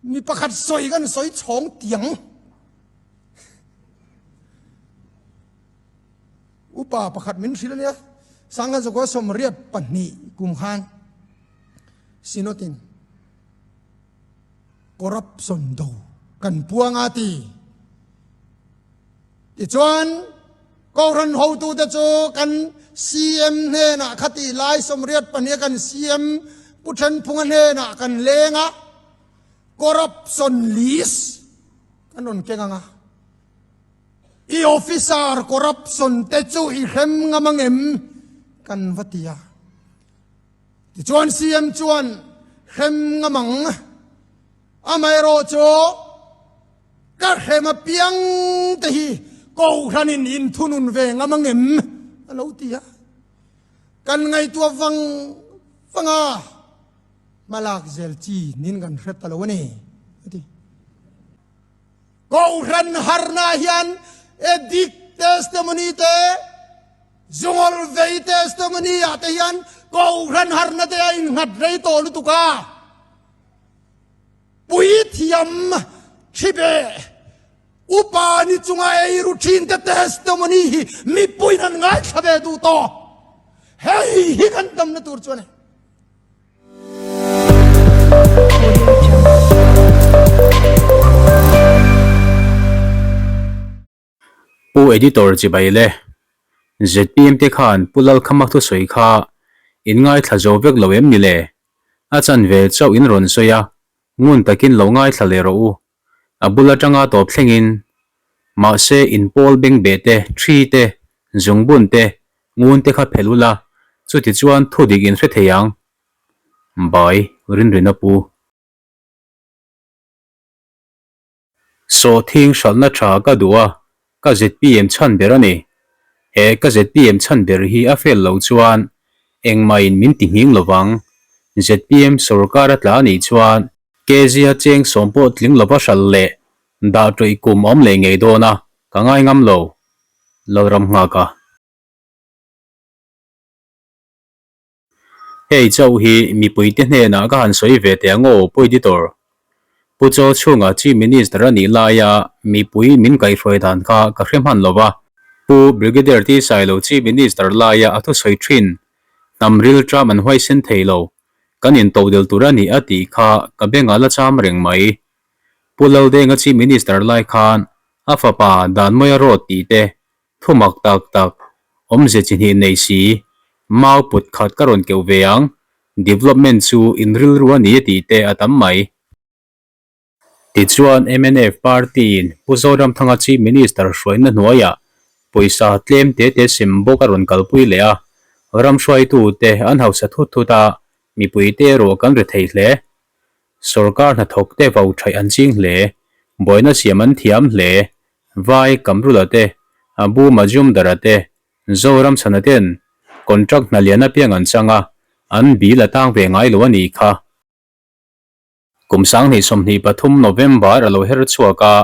Mi pakhat sawi kan sawi chhawng tiang. Upa pakhat min hrilh ania Sangha zakua 82 kum khan Synod-in corruption do kan puang a ti. Tichuan Kohhran hotute chu kan CM hnenah khati lai 82 kan CM Pu Thenphunga hnenah kan leng a, corruption list kan rawn keng ang a. I officer corruption te chu i hrem ngam ang em? Kan va ti a. Tichuan CM chuan hrem ngam ang. Amaherawh chu ka hrem apiang te hi Kohhranin inthunun ve ngam ang em? A lo ti a. Kan ngaihtuah vang vang a, hmalak zel chi nin kan hre ta lo a ni, a ti. Kohhran harna hian Edict testimony te, Zungol vei testimony ah te hian Kohhran harna te a innghat rei tawh lutuk a. Puithiam Thibe upa ni chunga eiru thin te testimony hi mipuiin an ngaithla ve duh tawh. Hei hi kan damna tur chu a ni. Pu Editor chibai le. Zpm te khan Pu Lalkhama thusawi kha in ngaithla zo vek lo em ni le? A chanve chauh in rawn sawi a, ngun takin lo ngaithla leh rawh u. A bul atanga tawp thlengin mahse in pawl bengbeh te, thi te, zungbun te, ngun te kha phelh ula, chuti chuan thudik in hre thei ang. Bai Rinrina Pu. Sawhthing hralhna tha ka duh a, ka zpm chhan ber a ni. He ka zpm chhan ber hi a fel loh chuan engmahin min ti nghing lovang. Zpm sorkar a tla a nih chuan Kezia cheng sawm pawh tling lova hralh leh dah tawih kum a awm leh ngei dawn a, ka ngai ngam lo. Lalram nghak a. Hei chauh hi mipuite hnenah ka han sawi ve teh ang aw, Pu Editor. Pu Chaw chhunga Chief Minister a nih laia mipui min kaihhruai dan kha ka hre hman lo va. Pu Brigadier T Sailo Chief Minister laia a thusawi thin, hnam rilṭam an huaisen thei lo, kan intodelh tur a ni a tih kha ka bengah la cham reng mai. Pu Laldenga Chief Minister lai khan a fapa Danmawia Road tih te Thu mak tak tak, awmze chi hnih nei si, mau put khat ka rawn keuh ve ang, development chu in rilru a ni tih te a tam mai. Tichuan mnf party-in Pu Zoramthanga Chief Minister hruaina hnuaiah pawisa tlem te te sem bawk a rawn kalpui leh a, ram hruaitute an hausa thut thut a, mipuite erawh kan ri thei hle. Sorkar hnathawk te vau thaih an ching hle, buaina siam an thiam hle, Vai Kamrula te, Abu Majumdar-a te, Zoram chhana ten contract hna lian apiang an chang a, an bill a tang ve ngai lo a nih kha. Kum 2023 November a lo her chhuak a,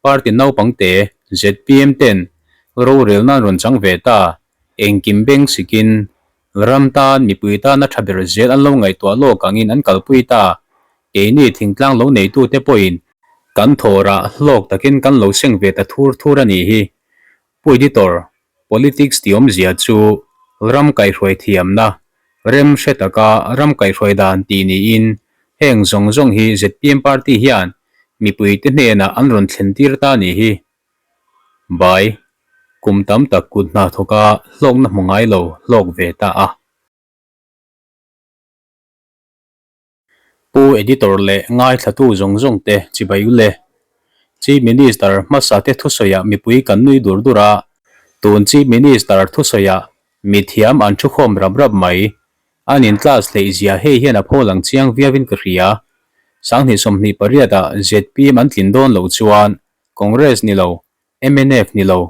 party naupangte zpm ten rorelna an rawn chang ve ta, engkim beng sikin ram tan mipui tana tha ber zel an lo ngaihtuah lawk angin an kalpui ta, keini thingtlang lo neitute pawhin Kan thawhrah hlawk takin kan lo seng ve ta thur thur a nih hi. Pu Editor, Politics tih awmzia chu ram kaihhruai thiamna, rem hre taka ram kaihhruai dan tih niin heng zawng zawng hi zpm party hian mipuite hnenah an rawn thlen tir ta a nih hi. Bai, kum tam tak kut hna thawka hlawkna hmu ngai lo hlawk ve ta a. Pu Editor leh ngaithlatu zawng zawng te chibai u le. Chief Minister hmasa te thusawiah mipui kan nui dur dur a, tun Chief Minister thusawiah mithiam an thukhawm rap rap mai. An in class hleih zia hei hian a pho lang chiang viauin ka hria. 2028 ah zpm an tlin dawn loh chuan Congress ni lo, mnf ni lo,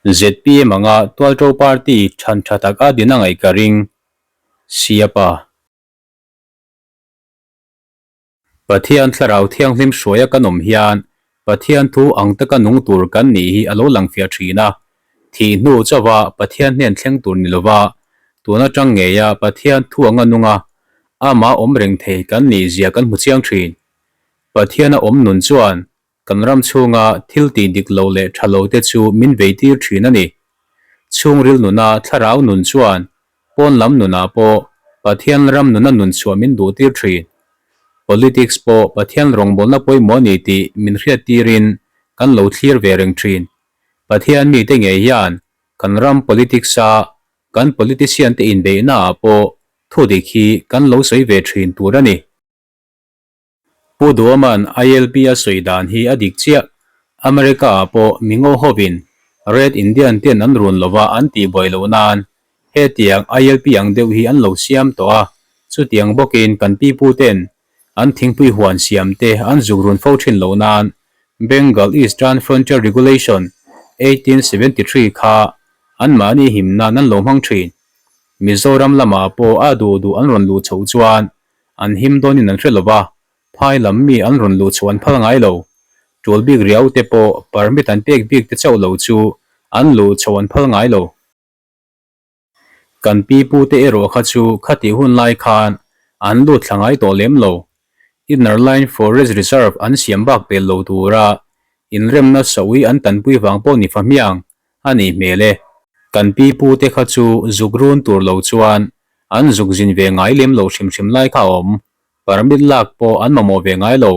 zpm anga Tualṭo party than tha tak a din a ngaih ka ring. Siapa. Pathian Thlarau Thianghlim hruaia kan awm hian Pathian thu ang taka nung tur kan nih hi a lo lang fiah thin a. Thih hnu chauha Pathian hnen thleng tur ni lova, tun atang ngeia Pathian thu anga nunga amah awm reng thei kan nih zia kan hmu chiang thin. Pathiana awm nun chuan kan ram chhunga thil tih dik lo leh tha lo te chu min veitir thin a ni. Chhungril nuna thlarau nun chuan pawn lam nunah pawh Pathian ram nuna nun chhuah min duhtir thin. Politics pawh Pathian rawngbawlna pawimawh a ni tih min hriattirin kan lo thlir ve reng thin. Pathian mite ngei hian kan ram politics-a kan politician te inbeihnaah pawh thudik hi kan lo sawi ve thin tur a ni. Pu Duoma'n ILP a sawi dan hi a dik chiah. America-ah pawh mingo hovin Red Indian ten an run lova an tihbuai loh nan hetiang ILP ang deuh hi an lo siam tawh a, chutiang bawkin kan pipu ten an thingpui huan siam te an zuk run fo thin loh nan Bengal Eastern Frontier Regulation 1873 kha anmahni him nan an lo hmang thin. Mizoram lamah pawh a duh duh an rawn luh chhoh chuan An him dawnin an hre lo va, phai lam mi an rawn luh chhuah an phal ngai lo. Tul bik riau te pawh permit an pek bik te chauh lo chu an luh chhoh an phal ngai lo. Kan pi pu te erawh kha chu khatih hun lai khan an lut thla ngai tawh lem lo. Inner Line Forest Reserve an siam bak pel lo tura inremna sawi an tanpui vang pawh ni fahmiang a nih hmel e. Kan pi pu te kha chu zuk run tur lo chuan An zuk zin ve ngai lem lo hrim hrim lai kha a awm. Permit lak pawh an mamawh ve ngai lo.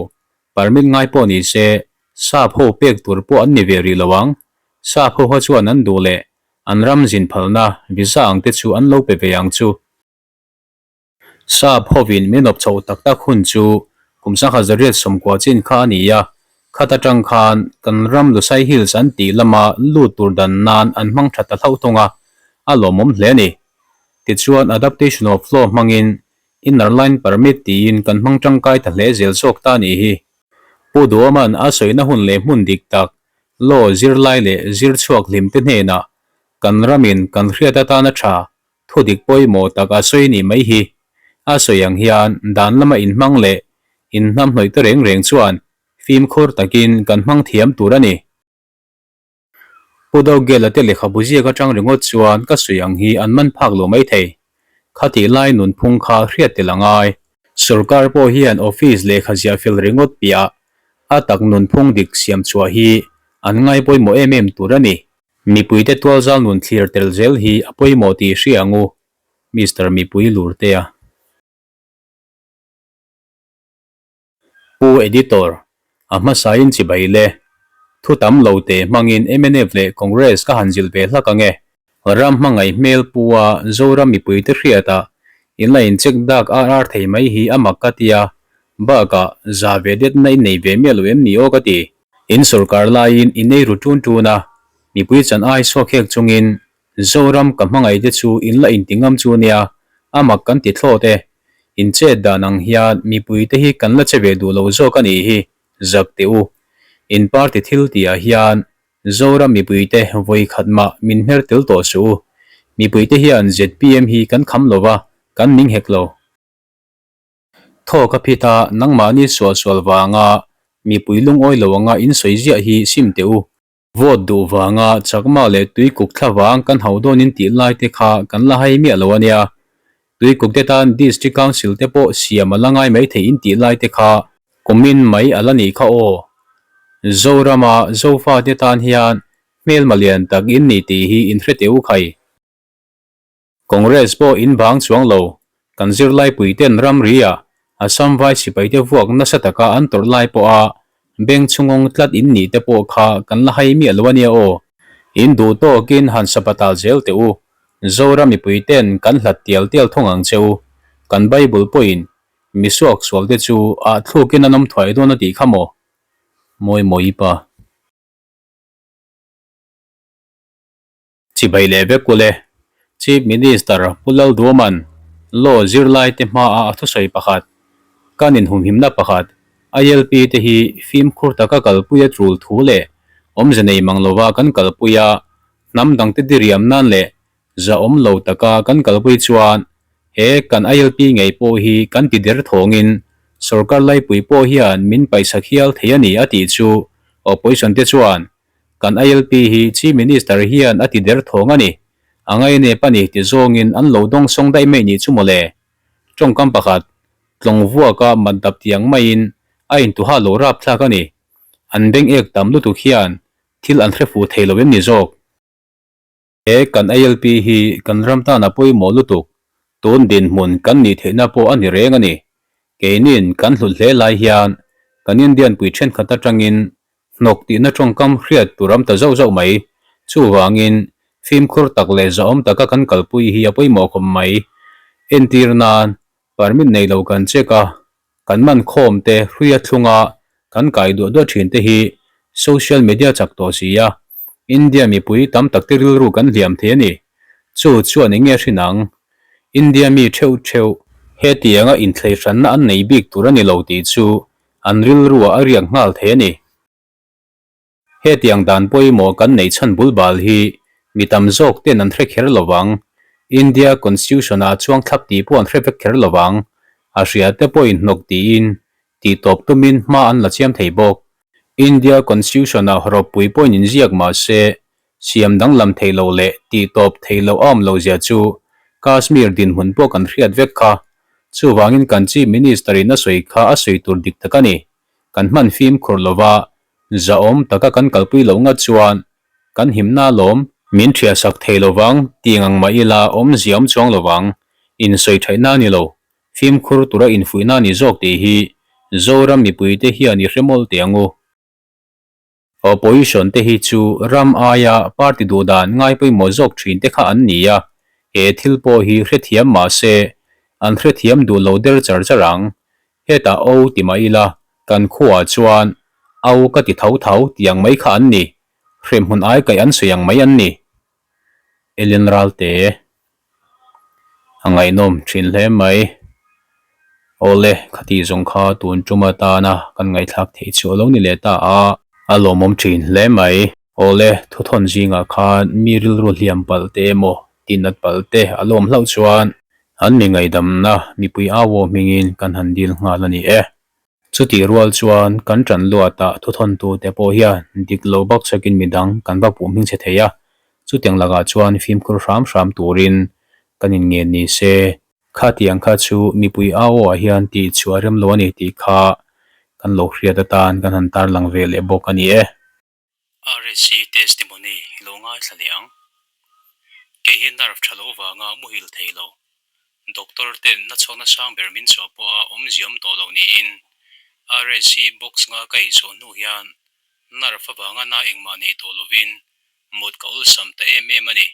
Permit ngai pawh ni se, sap ho pek tur pawh an ni ve rih lo ang. Sap ho kha chuan an duh leh an ram zin phalna visa ang te chu an lo pe ve ang chu. Sap hovin min awp chhoh tak tak hun chu kum sangha zariat sawmkua chin kha a ni a, khat atang khan kan ram Lusai Hills an tih lama lut tur dan nan an hmang tha ta hlauh thung a, a lawmawm hle a ni. Tichuan Adaptation of Law hmangin Inner Line Permit tiin kan hmang tangkai ta hle zel zawk ta a nih hi. Pu Duoma'n a sawina hun leh hmun dik tak Law zirlai leh zirchhuak hlimte hnenah kan ramin kan hriat atana tha thudik pawimawh tak a sawi nih mai hi. A sawi ang hian dan lama inhmang leh inhnamhnawih te reng reng chuan fimkhur takin kan hmang thiam tur a ni. Pu Dogela te lehkhabu ziak atang ringawt chuan ka sawi ang hi an man phak lo mai thei. Khatih lai nunphung kha hriat tel a ngai. Sorkar pawh hian office lehkha ziah fel ringawt piah a tak nunphung dik siam chhuah hi an ngai pawimawh em em tur a ni. Mipuite tualzal nun thlir tel zel hi a pawimawh tih hria ang u, Mister Mipui Lurtea. Pu Editor, a hmasain chibai le. Thu tam lo te hmangin mnf leh Congress ka han zilh ve hlak ang e. Ram hmangaih hmel pu a Zoram mipuite hriata in la in check dak ar ar thei mai hi a mak ka tia, bakah za ve detna in nei ve miah lo em ni aw ka ti. In sorkar laiin in ei ru tun tun a, mipui chan ai suak hek chungin Zoram ka hmangaih te chu in la inti ngam chu nia, a mak kan ti thlawt e. In chet dan ang hian mipui te hi kan la che ve duh lo zawk a nih hi, zak teh u. In party thil tih ah hian Zoram mipui te vawi khat mah min hmer tel tawh suh u. Mipui te hian zpm hi kan kham lo va, kan ning hek lo. Thaw ka phit a, nangmahni suahsual vanga mipui lungawi lo anga in sawi ziah hi sim teh u. Vote duh vanga chakma leh tuikuk thla vang kan hauh dawnin tih lai te kha kan la hai miah lo a nia. Tuikuk te tan District Council te pawh siam a la ngai mai thei in tih lai te kha kumin mai a la nih kha aw. Zorama Zofa te tan hian hmelma lian tak in ni tih hi in hre teh u khai. Congress pawh in bang chuang lo, kan zirlaipui ten ramri ah Assam vai sipai te vuak nasa taka an tawrh lai pawh a beng chhungawng tlat in nih te pawh kha kan la hai miah lo ania aw. In duh tawkin han sapatal zel teh u, Zoram mipui ten kan hlat tial tial thung ang che u, kan Bible pawhin misuak sual te chu ah thlukin an awm thuai dawn a tih kha maw? Mawi mawi pa. Chibai leh vek ule. Chief Minister Pu Lalduoma'n Law zirlaite hmaah a thusawi pakhat, Kan inhumhimna pakhat, ILP te hi fimkhur taka kalpui a tul thu leh awmze nei mang lova kan kalpui a, hnam dangte diriam nan leh zahawm lo taka kan kalpui chuan he kan ILP ngei pawh hi kan ti der thawngin sorkar laipui pawh hian min paihsak hial thei a ni a tih chu opposition te chuan Kan ILP hi Chief Minister hian a ti der thawng a ni. A ngainep a ni ti zawngin an lo dawng sawng daih mai nih chu mawle. Tawngkam pakhat, tlawng vuaka mat dap tiang maiin A intuha lo rapthlak a ni. An beng ek tam lutuk hian thil an hre fuh thei lo em ni zawk? He kan ILP hi kan ram tan a pawimawh lutuk, tun dinhmun kan nih theihna pawh a ni reng a ni. Keinin kan hlut hle lai hian kan Indian pui thenkhat atangin hnawk tihna tawngkam hriat tur am ta zauh zauh mai. Chuvangin fimkhur tak leh zahawm taka kan kalpui hi a pawimawh khawp mai. Entir nan permit nei lo kan check a, Kan man khawm te, hruia thlunga kan kai duah duah thin te hi social media chak tawh si a, India mipui tam tak te rilru kan hliam thei a ni. Chu chuan eng nge hrin ang? India mi theuh theuh hetianga inthleihranna an nei bik tur a ni lo tih chu an rilruah a riak nghal thei a ni. Hetiang dan pawimawh kan neih chhan bul bal hi mi tam zawk ten an hre kher lo vang. India Constitution ah chuang thlap tih pawh an hre vek kher lo vang. A hria te pawhin hnawk tiin tih tawp tumin hma an la chiam thei bawk. India Constitution ah rawpui pawhin inziak mah se siam danglam theih loh leh tih tawp theih loh a awm loh zia chu Kashmir dinhmun pawh kan hriat vek kha. Chuvangin kan Chief Minister in a sawi kha a sawi tur dik tak a ni. Kan hman fimkhur lova Zahawm taka kan kalpui loh ngat chuan kan himna lawm. Min thiahsak thei lovang tih ngang mah ila awmzia awm chuang lovang, insawi thaihna a ni lo, fimkhur tura infuihna a ni zawk tih hi Zoram mipuite hian i hre mawlh teh ang u. Opposition te hi chu ram aia party duhdan ngai pawimawh zawk thin te kha an ni a, he thil pawh hi hrethiam mah se an hrethiam duh lo der char char ang. Hetah O ti mah ila, kan khuaah chuan Au ka ti tho tho tih ang mai kha an ni. Hremhmun ai kaih an sawi ang mai an ni. Ellen Ralte a ngaihnawm thin hle mai. Awle, khati zawng kha tun tum atana kan ngaihthlak theih chu a lo ni leh ta a, a lawmawm thin hle mai. Awle, thuthawn zingah khan mi rilru hliam palh te emaw tinat palh te a lawm hlauh chuan An mi ngaihdamna mipui au aw hmingin kan han dil nghal a ni e. Chutih rual chuan kan ṭan luatah thuthawntute pawh hian dik lo baksakin midang kan va puh hming chhe thei a, chutiang lakah chuan fimkhur hram hram turin kan inngen ni se. Khatiang kha chu mipui au awah hian tih chhuah rem lo a ni tih kha kan lo hriat atan kan han tarlang ve leh bawk a ni e. RSC testimony i lo ngaithla leh ang. Kei hi nerve tha lo vanga muhil thei lo. Doctor ten na chhuakna sang ber min chhuah pawha awmzia awm tawh lo niin RSC box nga ka ei zawh hnu hian nerve avanga na engmah nei tawh lovin mut ka awlsam ta em em a ni.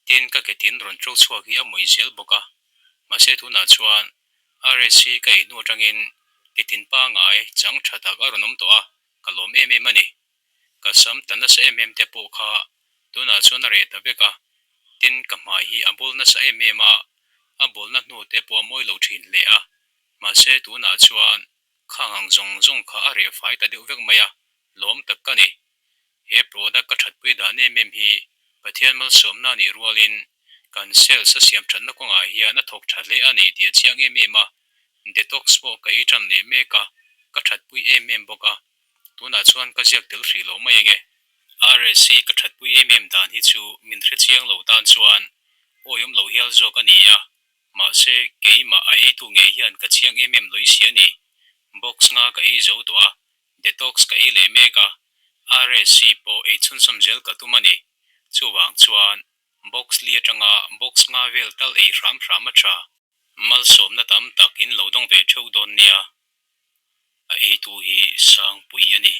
Tin ka ke tin rawn to chhuak hi a mawih zel bawk a. Mahse tunah chuan RSC ka ei hnu atangin ke tin pangai chang tha tak a rawn awm tawh a. Ka lawm em em a ni. Ka sam ta nasa em em te pawh kha tunah chuan a reh ta vek a, tin ka hmai hi a bawl nasa em em a, a bawlna hnu te pawh a mawi lo thin hle a, mahse tunah chuan khang ang zawng zawng kha a reh fai ta deuh vek mai a, lawm tak ka ni. He product ka thatpui dan em em hi Pathian malsawmna nih rualin kan cells a siam thatna kawngah hian a thawk tha hle a ni tih a chiang em em a, Detox pawh ka ei tan leh mek a, ka thatpui em em bawk a, tunah chuan ka ziak tel hrih lo mai ange. RSC ka thatpui em em dan hi chu min hre chiang lo tan chuan awiawm lo hial zawk a ni a, mahse keimah a eitu ngei hian ka chiang em em lawih si a ni. Box nga ka ei zo tawh a, detox ka ei leh mek a, RSC pawh ei chhunzawm zel ka tum a ni. Chuvang chuan box li atanga box nga vel tal ei hram hram a tha. Malsawmna tam tak in lo dawng ve theuh dawn nia, a eitu hi Sangpui a ni.